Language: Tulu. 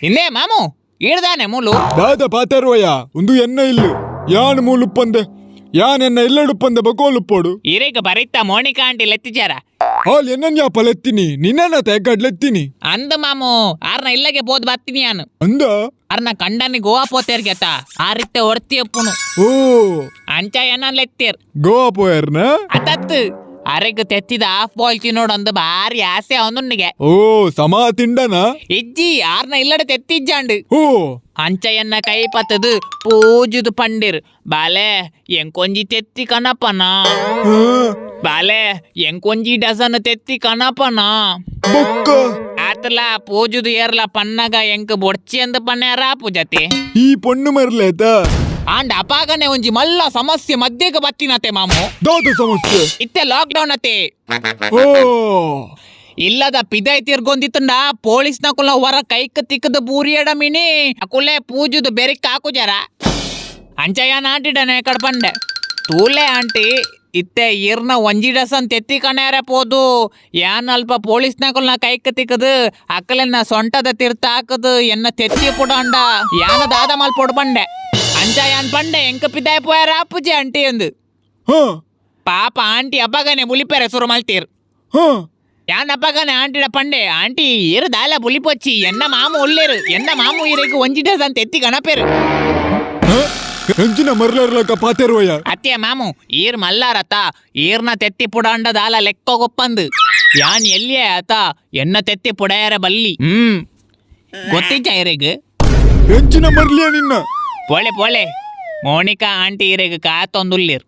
ಇಂದೇ ಮಾಮು, ಈಡ್ದಾನೆ ಮೂಲು? ದಾದ ಪಾತೆರುವಯ್ಯ, ಉಂದು ಎನ್ನ ಇಲ್ಲು, ಯಾನ್ ಮೂಲುಪ್ಪಂದೆ, ಯಾನ್ ಎನ್ನ ಇಲ್ಲಡುಪ್ಪಂದೆ ಬಕೋಲುಪ್ಪೋಡು. ಇರೆಗ್ ಬರಿತ ಮೋನಿಕಾ ಆಂಟಿ ಲೆತ್ತಿಚಾರ? ಹಾಲ್ ಎನ್ನನ್ ಯಾಪ ಲೆತ್ತೀನಿ? ನಿನ್ನ ತೆಗ್ಗಡ್ಲೆತ್ತೀನಿ. ಅಂದ ಮಾಮು, ಆರ್ನ ಇಲ್ಲಗೆ ಬೋದ್ ಬತ್ತೀನಿ ಯಾನು. ಅಂದ? ಅರ್ನ ಕಂಡನಿ ಗೋವಾ ಪೋತೇರ್ಗೆತ, ಆರಿತ್ತೆ ಒರ್ತಿ ಅಪ್ಪುನು. ಓ. ಅಂಚ ಏನ ಲೆತ್ತೀರ್. ಗೋವಾ ಪೋಯರ್ನ? ಅತತ್ತು, ಅರೆಗ್ ತೆತ್ತಿದ ಹಾಫ್ ಬಾಯ್ಲ್ ತಿನ್ನೋಡು ಅಂದ್ ಬಾರಿ ಆಸೆ ಅವನುನ್ನಿಗೆ. ಓ, ಸಮಾ ತಿಂಡನ? ಇಜ್ಜಿ, ಆರ್ನ ಇಲ್ಲಡೆ ತೆತ್ತಿಜ್ಜಾಂಡು. ಓ. ಅಂಚ ಎನ್ನ ಕೈ ಪತ್ತದು ಪೂಜುದು ಪಂಡಿರ್, ಬಾಲೆ ಎಂಕೊಂಜಿ ತೆತ್ತಿ ಕನಪನ. ಆ, ಬಾಲೆ ಎಂಕೊಂಜಿ ಡಸನ್ ತೆತ್ತಿ ಕನಪನ. ಬೊಕ್ಕ? ಆತಲ ಪೂಜುದು ಏರ್ಲ ಪನ್ನಗ ಎಂಕ್ ಬೊಡ್ಚಿ ಅಂದ್ ಪನ್ಯಾರ ಪೂಜತಿ. ಈ ಪೊಣ್ಣು ಮರ್ಲೇತ. ಆಂಡ ಅಪಾಗನೆ ಒಂಜಿ ಮಲ್ಲ ಸಮಸ್ಯೆ ಮಧ್ಯೆಗೆ ಬತ್ತಿನತೆ ಮಾಮು. ದಾದ ಸಮಸ್ಯೆ? ಇತ್ತೆ ಲಾಕ್ ಡೌನ್ ಅತೆ. ಓ. ಇಲ್ಲದ ಪಿದೈ ತಿರ್ಗೊಂದಿತ್ತಂಡ ಪೊಲೀಸ್ ನಕುಲ ಹೊರ ಕೈಕ್ ತಿಕ್ಕದ ಬೂರಿಯಡ ಮಿನಿ ಅಕುಲೆ ಪೂಜುದು ಬೆರಿಕ್ ಹಾಕುಜಾರ. ಅಂಚಯ್ಯ ಆಂಟಿಡನೆ ಕಡ್ಪಂಡೆ, ತೂಲೆ ಆಂಟಿ, ಇತ್ತೆ ಇರ್ನ ಒಂಜಿ ಡಸನ್ ತೆತ್ತಿ ಕಣ್ಯಾರೆ ಪೋದು ಯಾನ್ ಅಲ್ಪ ಪೊಲೀಸ್ ನಕುಲ್ನ ಕೈಕ್ ತಿಕ್ಕದು ಅಕಲೆನ್ನ ಸೊಂಟದ ತಿರ್ತ ಹಾಕದು ಎನ್ನ ತೆತ್ತಿ ಪುಡಂಡ ಯಾನ ದಾದ ಮಲ್ಪೊಡು ಪಂಡೆ. ಅಂಚ ಯಾನ್ ಪಂಡೆ, ಎಂಕ ಪಿದಾಯ್ ಪೋಯಾರ ಆಪುಜಿ ಆಂಟಿ ಎಂದು. ಹಾ. ಪಾಪ ಆಂಟಿ ಅಬ್ಬಗನೆ ಬುಲಿಪೆರೆ ಸುರು ಮಲ್ತೀರ್. ಹಾ. ಯಾನ್ ಅಪ್ಪಗನೆ ಆಂಟಿಡ ಪಂಡೆ, ಆಂಟಿ ಏರು ದಾಲ ಬುಲಿಪೊಚ್ಚಿ, ಎನ್ನ ಮಾಮು ಉಲ್ಲೇರು, ಎನ್ನ ಮಾಮು ಇರೆಗ್ ಒಂಜಿ ಡಜನ್ ತೆತ್ತಿ ಗಣಪೇರು. ಹ? ಎಂಚಿನ ಮರ್ಲರ್ಲಕ ಪಾತೆರುವಯ್ಯ? ಅತ್ತೆ ಮಾಮು, ಈರ್ ಮಲ್ಲಾರತ, ಈರ್ನ ತೆತ್ತಿ ಪುಡಾಂಡ ದಾಲ ಲೆಕ್ಕ ಗೊಪ್ಪಂದು. ಯಾನ್ ಎಲ್ಲಿಯೇ ಆತ, ಎನ್ನ ತೆತ್ತಿ ಪುಡಾಯರ ಬಲ್ಲಿ. ಗೊತ್ತಿಜ್ಜ ಇರೆಗ್? ಎಂಚಿನ ಮರ್ಲಿಯ ನಿನ್ನ? ಪೋಳೆ ಪೋಳೆ, ಮೋನಿಕಾ ಆಂಟಿ ಇರೆಗ್ ಕಾತೊಂದುಲ್ಲೇರ್.